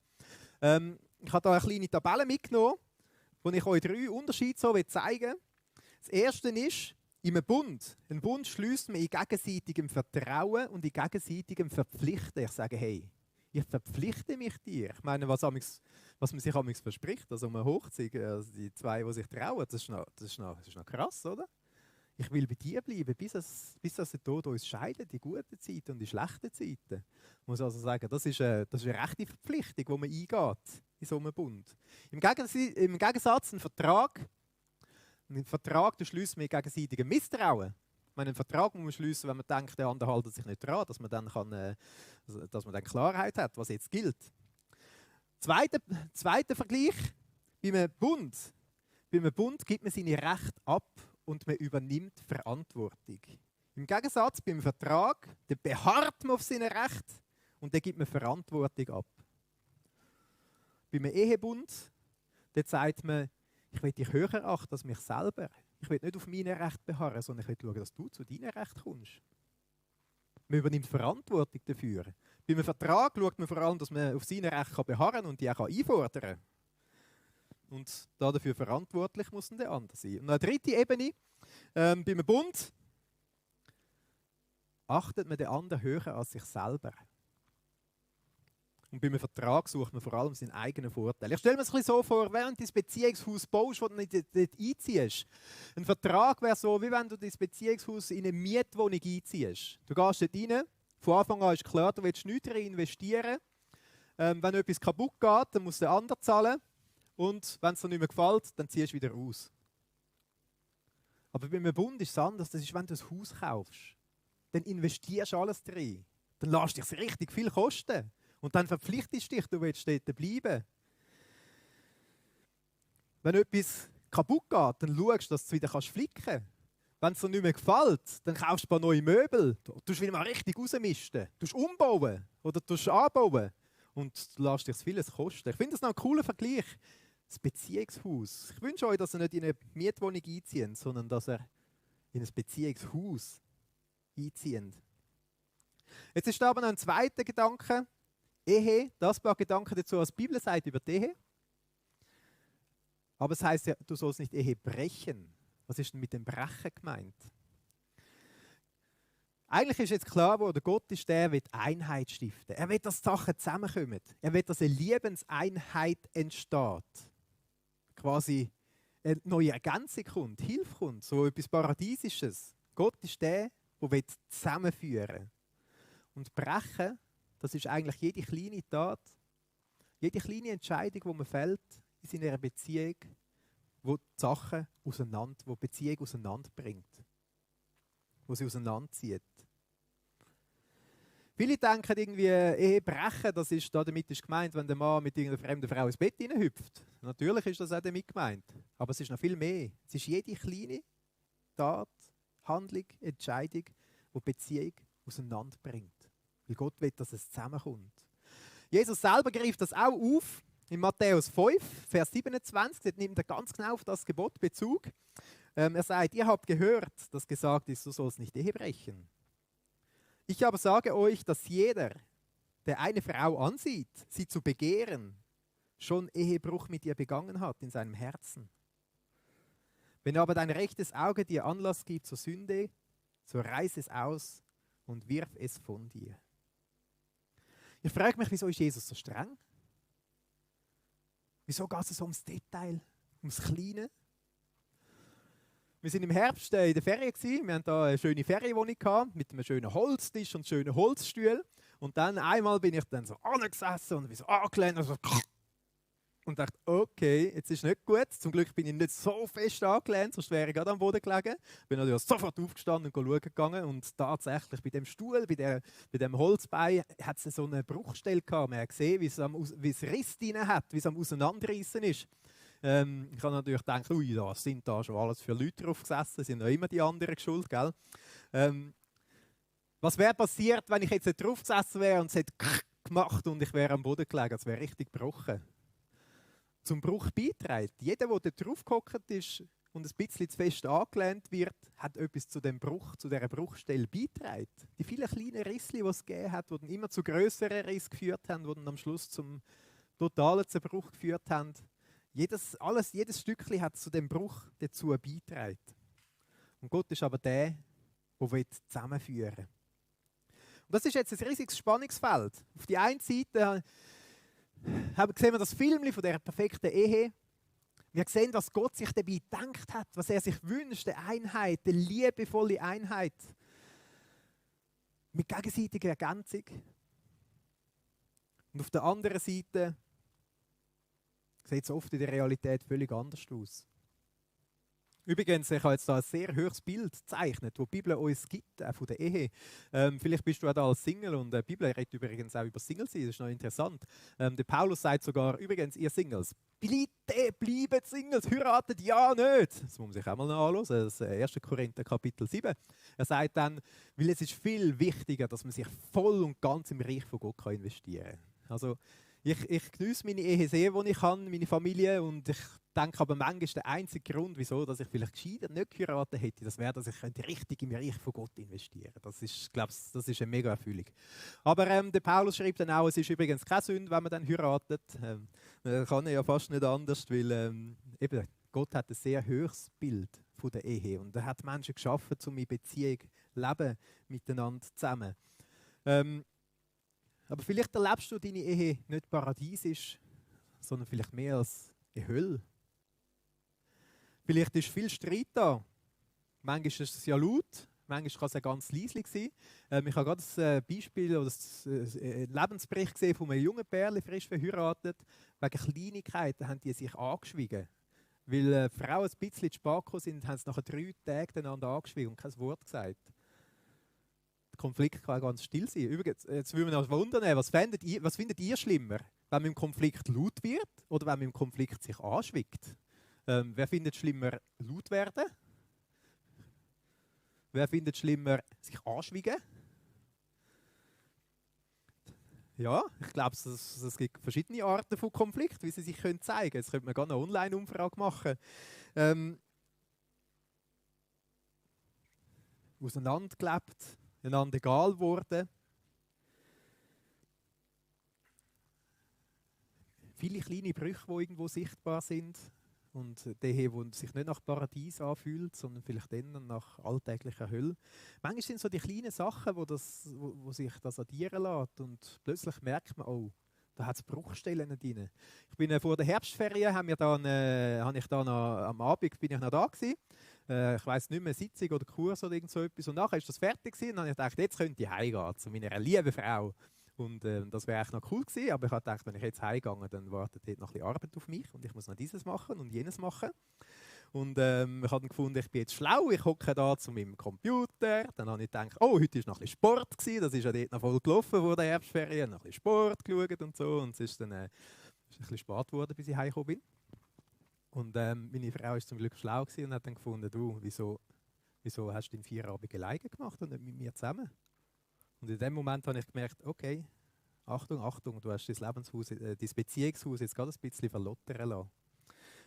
S4: Ich habe da eine kleine Tabelle mitgenommen, wo ich euch 3 Unterschiede so zeigen will. Das erste ist, in einem Bund. Ein Bund schließt man in gegenseitigem Vertrauen und in gegenseitigem Verpflichten. Ich sage, hey, ich verpflichte mich dir. Ich meine, was man sich amigs verspricht, also um eine Hochzeit, also die zwei, die sich trauen, das ist noch krass, oder? Ich will bei dir bleiben, bis der Tod uns scheidet, die guten Zeiten und die schlechten Zeiten. Ich muss also sagen, das ist eine rechte Verpflichtung, die man eingeht in so einem Bund. Im Gegensatz ein Vertrag, den schließt man in gegenseitigem Misstrauen. Ich meine, einen Vertrag muss man schließen, wenn man denkt, der andere hält sich nicht dran, dass man dann Klarheit hat, was jetzt gilt. Zweiter Vergleich, bei einem Bund gibt man seine Rechte ab und man übernimmt Verantwortung. Im Gegensatz beim Vertrag, da beharrt man auf seine Rechte und dann gibt man Verantwortung ab. Bei einem Ehebund, dort sagt man, ich will dich höher achten als mich selber. Ich will nicht auf meine Rechte beharren, sondern ich will schauen, dass du zu deinen Rechten kommst. Man übernimmt Verantwortung dafür. Bei einem Vertrag schaut man vor allem, dass man auf seine Rechte beharren kann und die auch einfordern kann. Und dafür verantwortlich muss dann der andere sein. Und eine dritte Ebene, bei einem Bund achtet man den anderen höher als sich selber. Und bei einem Vertrag sucht man vor allem seinen eigenen Vorteil. Ich stelle mir es ein bisschen so vor, während du das Beziehungshaus baust, wo du nicht dort einziehst. Ein Vertrag wäre so, wie wenn du das Beziehungshaus in eine Mietwohnung einziehst. Du gehst dort rein, von Anfang an ist klar, du willst nichts darin investieren. Wenn etwas kaputt geht, dann muss der andere zahlen. Und wenn es dir nicht mehr gefällt, dann ziehst du wieder raus. Aber bei einem Bund ist es anders. Das ist, wenn du ein Haus kaufst, dann investierst du alles drin. Dann lässt dich richtig viel kosten. Und dann verpflichtest du dich, du willst dort bleiben. Wenn etwas kaputt geht, dann schaust du, dass du es wieder flicken kannst. Wenn es dir nicht mehr gefällt, dann kaufst du ein paar neue Möbel. Du tust wieder mal richtig rausmisten. Du tust umbauen oder du tust anbauen. Und du lässt dich vieles kosten. Ich finde das noch ein cooler Vergleich. Das Beziehungshaus. Ich wünsche euch, dass ihr nicht in eine Mietwohnung einzieht, sondern dass ihr in ein Beziehungshaus einzieht. Jetzt ist da aber noch ein zweiter Gedanke. Ehe, das paar Gedanken dazu, was die Bibel sagt über die Ehe. Aber es heißt ja, du sollst nicht Ehe brechen. Was ist denn mit dem Brechen gemeint? Eigentlich ist jetzt klar, wo der Gott ist, der will Einheit stiften. Er will, dass die Sachen zusammenkommen. Er will, dass eine Lebenseinheit entsteht. Quasi eine neue Ergänzung kommt, Hilfe kommt, so etwas Paradiesisches. Gott ist der zusammenführen will. Und brechen, das ist eigentlich jede kleine Tat, jede kleine Entscheidung, die man fällt in seiner Beziehung, wo die Sachen wo die Beziehung auseinanderbringt, wo sie auseinanderzieht. Viele denken irgendwie, Ehe brechen, damit ist gemeint, wenn der Mann mit irgendeiner fremden Frau ins Bett hineinhüpft. Natürlich ist das auch damit gemeint. Aber es ist noch viel mehr. Es ist jede kleine Tat, Handlung, Entscheidung, die die Beziehung auseinanderbringt. Weil Gott will, dass es zusammenkommt. Jesus selber greift das auch auf. In Matthäus 5, Vers 27, dort nimmt er ganz genau auf das Gebot Bezug. Er sagt, ihr habt gehört, dass gesagt ist, du sollst nicht Ehe brechen. Ich aber sage euch, dass jeder, der eine Frau ansieht, sie zu begehren, schon Ehebruch mit ihr begangen hat in seinem Herzen. Wenn aber dein rechtes Auge dir Anlass gibt zur Sünde, so reiß es aus und wirf es von dir. Ich frage mich, wieso ist Jesus so streng? Wieso geht es so ums Detail, ums Kleine? Wir waren im Herbst in der Ferien. Wir hatten hier eine schöne Ferienwohnung mit einem schönen Holztisch und schönen Holzstühlen. Und dann einmal bin ich dann so angesessen und bin so angelehnt und dachte, okay, jetzt ist nicht gut. Zum Glück bin ich nicht so fest angelehnt, sonst wäre ich gerade am Boden gelegen. Bin natürlich sofort aufgestanden und schauen gegangen. Und tatsächlich bei dem Stuhl, bei dem Holzbein, hat es so eine Bruchstelle gehabt. Man hat gesehen, wie es Riss drin hat, wie es am Auseinanderreißen ist. Ich habe natürlich gedacht, ui, da sind da schon alles für Leute drauf gesessen, sind noch immer die anderen schuld, gell? Was wäre passiert, wenn ich jetzt nicht drauf gesessen wäre und es hätte gemacht und ich wäre am Boden gelegen? Es wäre richtig gebrochen. Zum Bruch beiträgt. Jeder, der da drauf gehockt ist und ein bisschen zu fest angelehnt wird, hat etwas zu dem Bruch, zu dieser Bruchstelle beitragen. Die vielen kleinen Risse, die es gegeben hat, die dann immer zu grösseren Rissen geführt haben, die dann am Schluss zum totalen Zerbruch geführt haben. Jedes Stückchen hat zu dem Bruch dazu beitragen. Und Gott ist aber der zusammenführen will. Und das ist jetzt ein riesiges Spannungsfeld. Auf die einen Seite sehen wir das Film von der perfekten Ehe. Wir sehen, was Gott sich dabei gedacht hat, was er sich wünscht, eine Einheit, eine liebevolle Einheit mit gegenseitiger Ergänzung. Und auf der anderen Seite sieht es oft in der Realität völlig anders aus. Übrigens, ich habe jetzt da ein sehr höheres Bild gezeichnet, das die Bibel uns gibt, auch von der Ehe. Vielleicht bist du auch da als Single und die Bibel redet übrigens auch über Single sein, das ist noch interessant. Der Paulus sagt sogar, übrigens, ihr Singles, bitte bleibt Singles, heiratet ja nicht. Das muss man sich auch mal noch anschauen, das 1. Korinther Kapitel 7. Er sagt dann, weil es ist viel wichtiger, dass man sich voll und ganz im Reich von Gott investieren kann. Also, Ich geniesse meine Ehe sehr, wo ich kann, meine Familie. Und ich denke aber manchmal, der einzige Grund, wieso dass ich vielleicht gescheiter nicht geheiratet hätte, das wäre, dass ich richtig im Reich von Gott investieren könnte. Das ist, glaube ich, das ist eine mega Erfüllung. Aber der Paulus schreibt dann auch, es ist übrigens keine Sünde, wenn man dann heiratet. Kann er ja fast nicht anders, weil eben, Gott hat ein sehr hohes Bild von der Ehe. Und er hat Menschen geschaffen, um in Beziehung leben miteinander zusammen. Aber vielleicht erlebst du deine Ehe nicht paradiesisch, sondern vielleicht mehr als eine Hölle. Vielleicht ist viel Streit da. Manchmal ist es ja laut, manchmal kann es ja ganz leise sein. Ich habe gerade ein Beispiel oder einen Lebensbericht gesehen von einem jungen Pärchen, frisch verheiratet. Wegen Kleinigkeiten haben die sich angeschwiegen. Weil Frauen ein bisschen zu spät gekommen sind, haben sie nach 3 Tagen einander angeschwiegen und kein Wort gesagt. Der Konflikt kann ganz still sein. Übrigens, jetzt würde mich wundern, was findet ihr schlimmer? Wenn man im Konflikt laut wird oder wenn man im Konflikt sich anschwigt? Wer findet es schlimmer, laut werden? Wer findet es schlimmer, sich anschweigen? Ja, ich glaube, es gibt verschiedene Arten von Konflikt, wie sie sich zeigen können. Jetzt könnte man gerne eine Online-Umfrage machen. Auseinandergelebt, einander egal geworden. Viele kleine Brüche, die irgendwo sichtbar sind. Und die, die sich nicht nach Paradies anfühlt, sondern vielleicht dann nach alltäglicher Hölle. Manchmal sind so die kleinen Sachen, wo sich das addieren lässt. Und plötzlich merkt man, oh, da hat es Bruchstellen drin. Ich bin vor der Herbstferien, am Abend bin ich noch da gewesen. Ich weiss nicht mehr, Sitzung oder Kurs oder irgend so etwas. Und nachher ist das fertig gewesen. Und dann habe ich gedacht, jetzt könnte ich heimgehen zu meiner lieben Frau. Und das wäre eigentlich noch cool gewesen, aber ich habe gedacht, wenn ich jetzt heimgehe, dann wartet dort noch ein bisschen Arbeit auf mich und ich muss noch dieses machen und jenes machen. Und ich habe dann gefunden, ich bin jetzt schlau, ich hocke da zu meinem Computer. Dann habe ich gedacht, oh, heute war noch ein bisschen Sport gewesen, das ist ja dort noch voll gelaufen vor der Herbstferien, noch ein bisschen Sport geschaut und so. Und es ist dann ein bisschen spät geworden, bis ich heimgekommen bin. Und meine Frau war zum Glück schlau gewesen und hat dann gefunden, du, wieso hast du den Feierabend alleine gemacht und nicht mit mir zusammen? Und in dem Moment habe ich gemerkt, okay, Achtung, Achtung, du hast dein Lebenshaus, dein Beziehungshaus jetzt gerade ein bisschen verlottern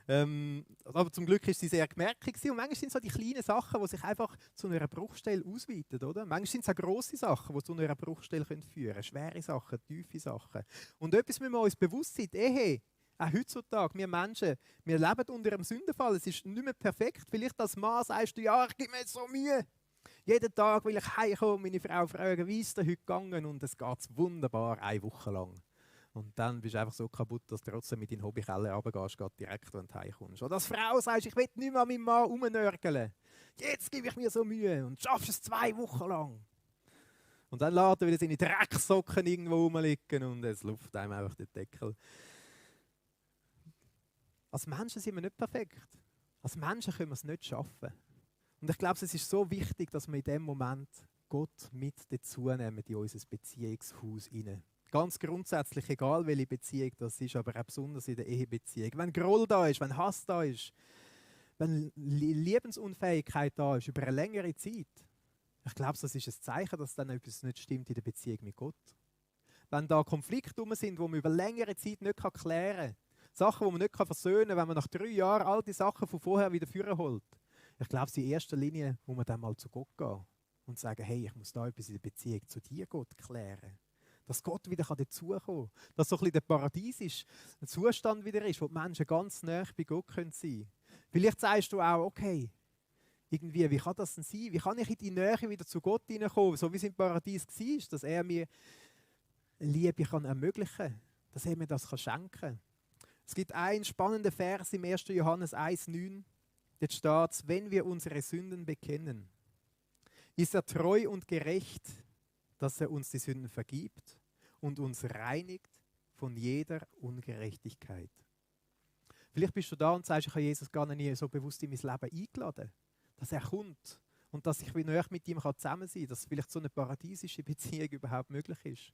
S4: lassen. Aber zum Glück war sie sehr gemerkt und manchmal sind es so die kleinen Sachen, die sich einfach zu einer Bruchstelle ausweiten, oder? Manchmal sind es auch grosse Sachen, die zu einer Bruchstelle führen können, schwere Sachen, tiefe Sachen. Und etwas müssen wir uns bewusst sein, Ehe, auch heutzutage, wir Menschen, wir leben unter einem Sündenfall, es ist nicht mehr perfekt. Vielleicht als Mann sagst du, ja, ich gebe mir jetzt so Mühe. Jeden Tag will ich heimkommen und meine Frau fragen, wie ist es dir heute gegangen? Und es geht wunderbar, 1 Woche lang. Und dann bist du einfach so kaputt, dass du trotzdem mit deinem Hobbykeller runtergehst, direkt, wenn du heimkommst. Oder als Frau sagst, ich will nicht mehr mit meinem Mann rumnörgeln. Jetzt gebe ich mir so Mühe und schaffst es 2 Wochen lang. Und dann lässt er wieder seine Drecksocken irgendwo rumliegen und es luft einem einfach den Deckel. Als Menschen sind wir nicht perfekt. Als Menschen können wir es nicht schaffen. Und ich glaube, es ist so wichtig, dass wir in dem Moment Gott mit dazu nehmen in unser Beziehungshaus hinein. Ganz grundsätzlich, egal welche Beziehung das ist, aber auch besonders in der Ehebeziehung. Wenn Groll da ist, wenn Hass da ist, wenn Liebensunfähigkeit da ist über eine längere Zeit, ich glaube, das ist ein Zeichen, dass dann etwas nicht stimmt in der Beziehung mit Gott. Wenn da Konflikte sind, die man über längere Zeit nicht klären kann, Sachen, die man nicht versöhnen kann, wenn man nach 3 Jahren all die Sachen von vorher wieder vorholt. Ich glaube, in erster Linie muss man dann mal zu Gott gehen und sagen, hey, ich muss da etwas in der Beziehung zu dir, Gott, klären. Dass Gott wieder dazukommen kann. Dass so ein bisschen der paradiesische Zustand wieder ist, wo die Menschen ganz nah bei Gott sein können. Vielleicht sagst du auch, okay, irgendwie, wie kann das denn sein? Wie kann ich in die Nähe wieder zu Gott hineinkommen, so wie es im Paradies war, dass er mir Liebe kann ermöglichen kann, dass er mir das schenken kann. Es gibt einen spannenden Vers im 1. Johannes 1,9. Jetzt steht es, wenn wir unsere Sünden bekennen, ist er treu und gerecht, dass er uns die Sünden vergibt und uns reinigt von jeder Ungerechtigkeit. Vielleicht bist du da und sagst, ich habe Jesus gar nicht so bewusst in mein Leben eingeladen, dass er kommt und dass ich wieder mit ihm zusammen sein kann, dass vielleicht so eine paradiesische Beziehung überhaupt möglich ist.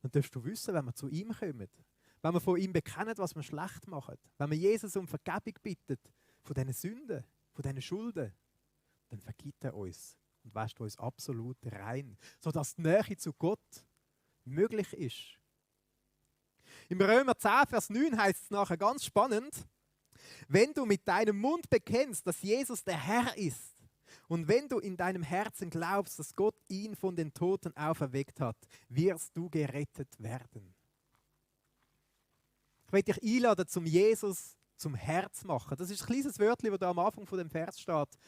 S4: Dann darfst du wissen, wenn wir zu ihm kommen, wenn wir von ihm bekennen, was wir schlecht machen, wenn wir Jesus um Vergebung bitten, von diesen Sünden, von diesen Schulden, dann vergibt er uns und wäscht uns absolut rein, sodass die Nähe zu Gott möglich ist. Im Römer 10, Vers 9 heißt es nachher ganz spannend, wenn du mit deinem Mund bekennst, dass Jesus der Herr ist und wenn du in deinem Herzen glaubst, dass Gott ihn von den Toten auferweckt hat, wirst du gerettet werden. Ich möchte dich einladen, zum Jesus zum Herz machen. Das ist ein kleines Wörtchen, das da am Anfang von dem Vers steht.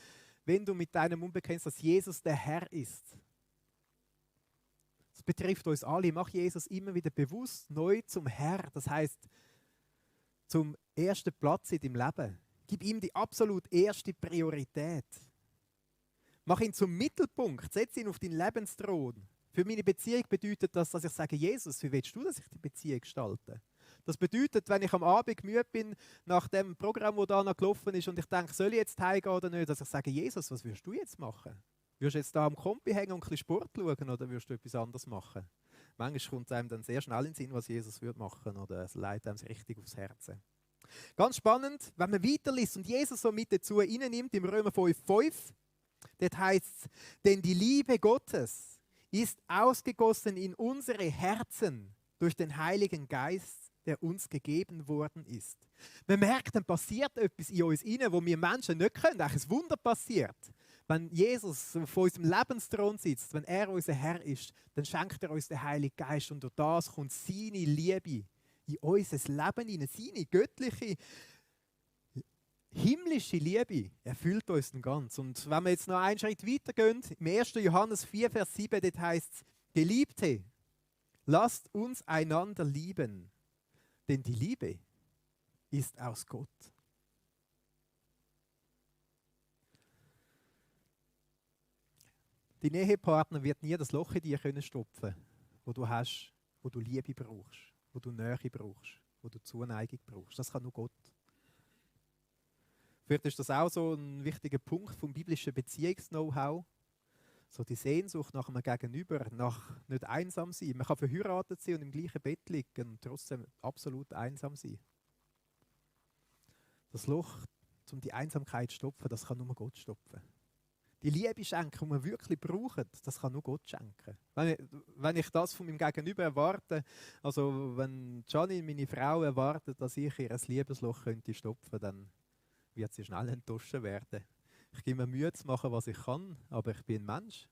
S4: Wenn du mit deinem Mund bekennst, dass Jesus der Herr ist. Das betrifft uns alle. Mach Jesus immer wieder bewusst neu zum Herr. Das heißt, zum ersten Platz in deinem Leben. Gib ihm die absolut erste Priorität. Mach ihn zum Mittelpunkt. Setz ihn auf deinen Lebensthron. Für meine Beziehung bedeutet das, dass ich sage, Jesus, wie willst du, dass ich die Beziehung gestalte? Das bedeutet, wenn ich am Abend müde bin, nach dem Programm, das da noch gelaufen ist, und ich denke, soll ich jetzt heimgehen oder nicht, dass ich sage, Jesus, was würdest du jetzt machen? Würdest du jetzt da am Kompi hängen und ein bisschen Sport schauen oder würdest du etwas anderes machen? Manchmal kommt es einem dann sehr schnell in den Sinn, was Jesus würde machen, oder es leitet einem richtig aufs Herz. Ganz spannend, wenn man weiterliest und Jesus so mit dazu reinnimmt, im Römer 5,5, dort heißt es, denn die Liebe Gottes ist ausgegossen in unsere Herzen durch den Heiligen Geist, der uns gegeben worden ist. Man merkt, dann passiert etwas in uns rein, wo wir Menschen nicht können. Eigentlich ein Wunder passiert. Wenn Jesus auf unserem Lebensthron sitzt, wenn er unser Herr ist, dann schenkt er uns den Heiligen Geist und durch das kommt seine Liebe in unser Leben hinein. Seine göttliche, himmlische Liebe erfüllt uns dann ganz. Und wenn wir jetzt noch einen Schritt weitergehen, im 1. Johannes 4, Vers 7, dort heißt es, Geliebte, lasst uns einander lieben, denn die Liebe ist aus Gott. Dein Ehepartner wird nie das Loch in dir stopfen können, wo du hast, wo du Liebe brauchst, wo du Nähe brauchst, wo du Zuneigung brauchst. Das kann nur Gott. Vielleicht ist das auch so ein wichtiger Punkt vom biblischen Beziehungs-Know-how. So die Sehnsucht nach einem Gegenüber, nach nicht einsam sein. Man kann verheiratet sein und im gleichen Bett liegen und trotzdem absolut einsam sein. Das Loch, um die Einsamkeit zu stopfen, das kann nur Gott stopfen. Die Liebe schenken, die wir wirklich brauchen, das kann nur Gott schenken. Wenn ich das von meinem Gegenüber erwarte, also wenn Gianni, meine Frau, erwartet, dass ich ihr Liebesloch könnte stopfen, dann wird sie schnell enttäuscht werden. Ich gebe mir Mühe zu machen, was ich kann, aber ich bin ein Mensch.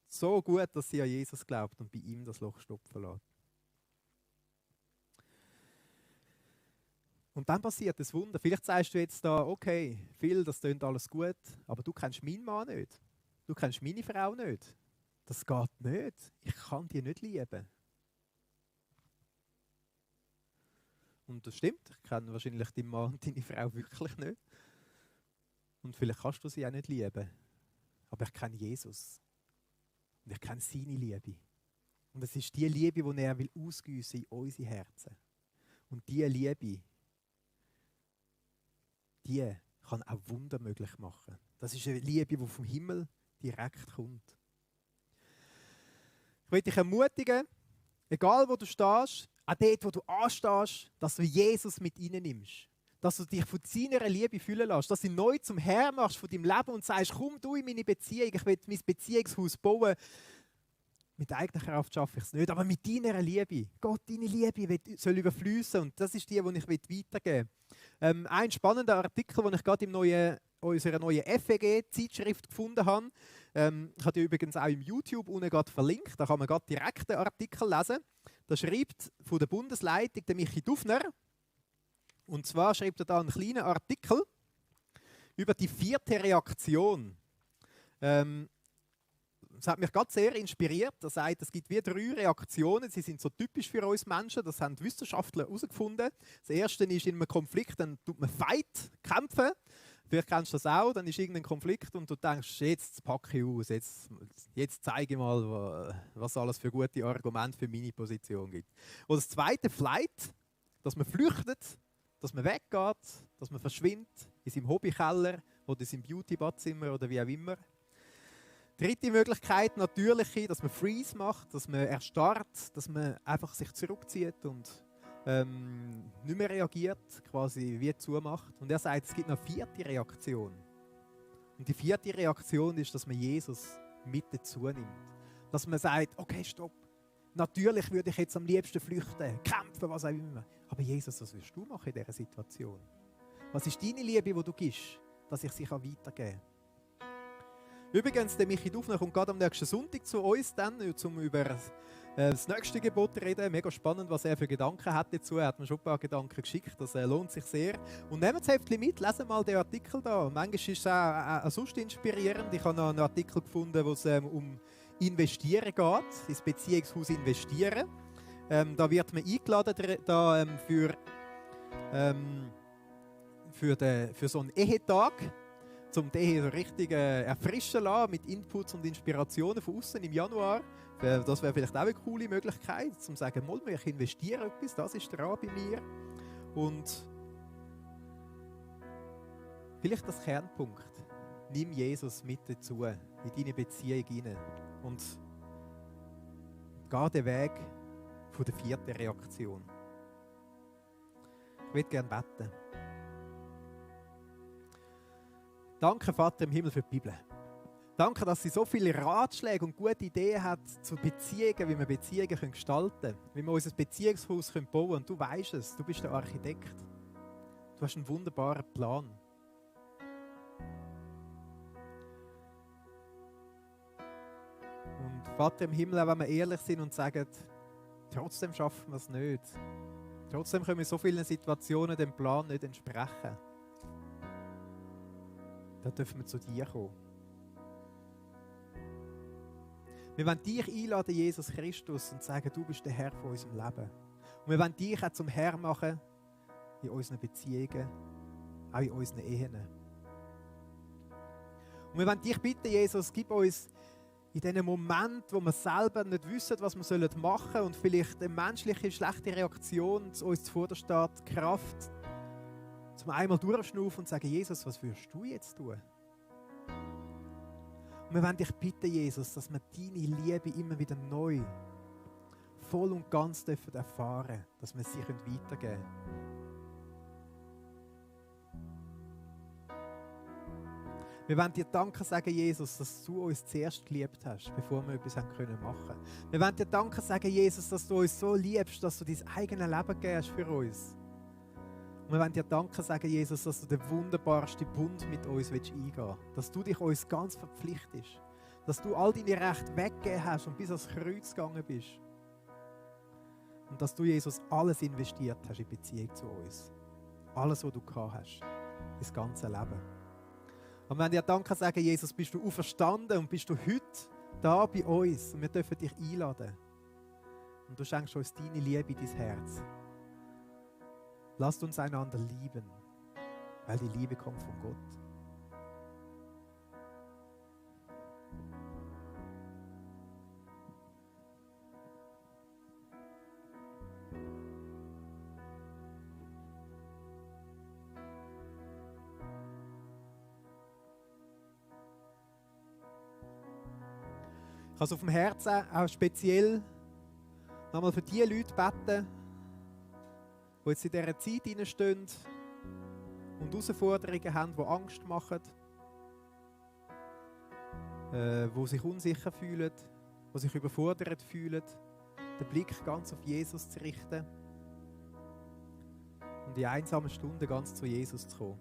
S4: So gut, dass sie an Jesus glaubt und bei ihm das Loch stopfen lässt. Und dann passiert das Wunder. Vielleicht sagst du jetzt da, okay, Phil, das klingt alles gut, aber du kennst meinen Mann nicht. Du kennst meine Frau nicht. Das geht nicht. Ich kann die nicht lieben. Und das stimmt, ich kenne wahrscheinlich deinen Mann und deine Frau wirklich nicht. Und vielleicht kannst du sie auch nicht lieben. Aber ich kenne Jesus. Und ich kenne seine Liebe. Und es ist die Liebe, die er will ausgießen in unsere Herzen. Und diese Liebe, die kann auch Wunder möglich machen. Das ist eine Liebe, die vom Himmel direkt kommt. Ich möchte dich ermutigen, egal wo du stehst, auch dort, wo du anstehst, dass du Jesus mit reinnimmst. Dass du dich von seiner Liebe füllen lässt, dass du ihn neu zum Herr machst von deinem Leben und sagst, komm du in meine Beziehung, ich will mein Beziehungshaus bauen. Mit eigener Kraft schaffe ich es nicht, aber mit deiner Liebe. Gott, deine Liebe soll überfließen und das ist die ich weitergeben will. Ein spannender Artikel, den ich gerade in unserer neuen FEG-Zeitschrift gefunden habe. Ich habe die übrigens auch im YouTube unten gerade verlinkt, da kann man gerade direkt den Artikel lesen. Da schreibt von der Bundesleitung der Michi Dufner. Und zwar schreibt er da einen kleinen Artikel über die 4. Reaktion. Das hat mich gerade sehr inspiriert. Er sagt, es gibt wie 3 Reaktionen, sie sind so typisch für uns Menschen, das haben die Wissenschaftler herausgefunden. Das erste ist in einem Konflikt, dann tut man Fight, kämpfen. Vielleicht kennst du das auch, dann ist irgendein Konflikt und du denkst, jetzt packe ich aus, jetzt zeige ich mal, was alles für gute Argumente für meine Position gibt. Und das zweite, Flight, dass man flüchtet, dass man weggeht, dass man verschwindet, in seinem Hobbykeller oder in seinem Beauty-Badzimmer oder wie auch immer. Dritte Möglichkeit, natürliche, dass man Freeze macht, dass man erstarrt, dass man einfach sich zurückzieht und nicht mehr reagiert, quasi wie zumacht. Und er sagt, es gibt noch eine 4. Reaktion. Und die 4. Reaktion ist, dass man Jesus mit dazu nimmt. Dass man sagt, okay, stopp, Natürlich würde ich jetzt am liebsten flüchten, kämpfen, was auch immer. Aber Jesus, was willst du machen in dieser Situation? Was ist deine Liebe, die du gibst, dass ich sie weitergeben kann? Übrigens, der Michi Dufner kommt gerade am nächsten Sonntag zu uns, um über das nächste Gebot zu reden. Mega spannend, was er für Gedanken hat dazu. Er hat mir schon ein paar Gedanken geschickt, das lohnt sich sehr. Und nehmt das Heftchen mit, lesen mal den Artikel da. Manchmal ist es auch sonst inspirierend. Ich habe noch einen Artikel gefunden, wo es um Investieren geht, ins Beziehungshaus investieren. Da wird man eingeladen für so einen Ehetag, um die Ehe so richtig erfrischen zu lassen, mit Inputs und Inspirationen von außen im Januar. Das wäre vielleicht auch eine coole Möglichkeit, um zu sagen, mal, ich investiere etwas, das ist dran bei mir. Und vielleicht das Kernpunkt. Nimm Jesus mit dazu, in deine Beziehung hinein. Und geh den Weg von der 4. Reaktion. Ich würde gerne beten. Danke, Vater im Himmel, für die Bibel. Danke, dass sie so viele Ratschläge und gute Ideen hat zu Beziehungen, wie wir Beziehungen gestalten können, wie wir unser Beziehungshaus bauen können. Und du weißt es, du bist der Architekt. Du hast einen wunderbaren Plan. Und Vater im Himmel, auch wenn wir ehrlich sind und sagen, trotzdem schaffen wir es nicht. Trotzdem können wir in so vielen Situationen dem Plan nicht entsprechen. Dann dürfen wir zu dir kommen. Wir wollen dich einladen, Jesus Christus, und sagen, du bist der Herr von unserem Leben. Und wir wollen dich auch zum Herr machen in unseren Beziehungen, auch in unseren Ehen. Und wir wollen dich bitten, Jesus, gib uns in diesem Moment, wo wir selber nicht wissen, was wir machen sollen und vielleicht eine menschliche, schlechte Reaktion uns zuvorderst steht, Kraft, zum einmal durchschnaufen und sagen, Jesus, was würdest du jetzt tun? Und wir wollen dich bitten, Jesus, dass wir deine Liebe immer wieder neu, voll und ganz dürfen erfahren, dass wir sie weitergeben können. Wir wollen dir Danke sagen, Jesus, dass du uns zuerst geliebt hast, bevor wir etwas machen können. Wir wollen dir Danke sagen, Jesus, dass du uns so liebst, dass du dein eigenes Leben gegeben hast für uns. Und wir wollen dir Danke sagen, Jesus, dass du den wunderbarsten Bund mit uns eingehen willst. Dass du dich uns ganz verpflichtest. Dass du all deine Rechte weggegeben hast und bis ans Kreuz gegangen bist. Und dass du, Jesus, alles investiert hast in Beziehung zu uns. Alles, was du gehabt hast. Das ganze Leben. Und wir wollen dir Danke sagen, Jesus, bist du auferstanden und bist du heute da bei uns. Und wir dürfen dich einladen. Und du schenkst uns deine Liebe in dein Herz. Lasst uns einander lieben, weil die Liebe kommt von Gott. Ich kann auf dem Herzen auch speziell nochmal für die Leute beten, die jetzt in dieser Zeit hineinstehen und Herausforderungen haben, die Angst machen, die sich unsicher fühlen, die sich überfordert fühlen, den Blick ganz auf Jesus zu richten und in einsamen Stunden ganz zu Jesus zu kommen.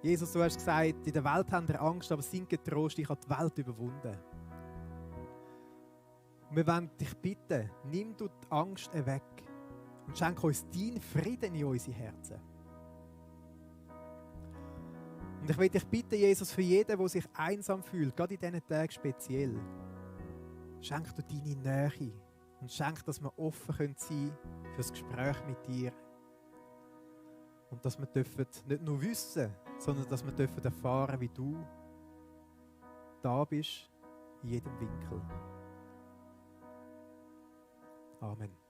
S4: Jesus, du hast gesagt, in der Welt haben wir Angst, aber sind getrost, ich habe die Welt überwunden. Und wir wollen dich bitten, nimm du die Angst weg und schenk uns deinen Frieden in unsere Herzen. Und ich will dich bitten, Jesus, für jeden, der sich einsam fühlt, gerade in diesen Tagen speziell, schenk du deine Nähe und schenk, dass wir offen sein können für das Gespräch mit dir. Und dass wir dürfen nicht nur wissen, sondern dass wir dürfen erfahren, wie du da bist, in jedem Winkel. Amen.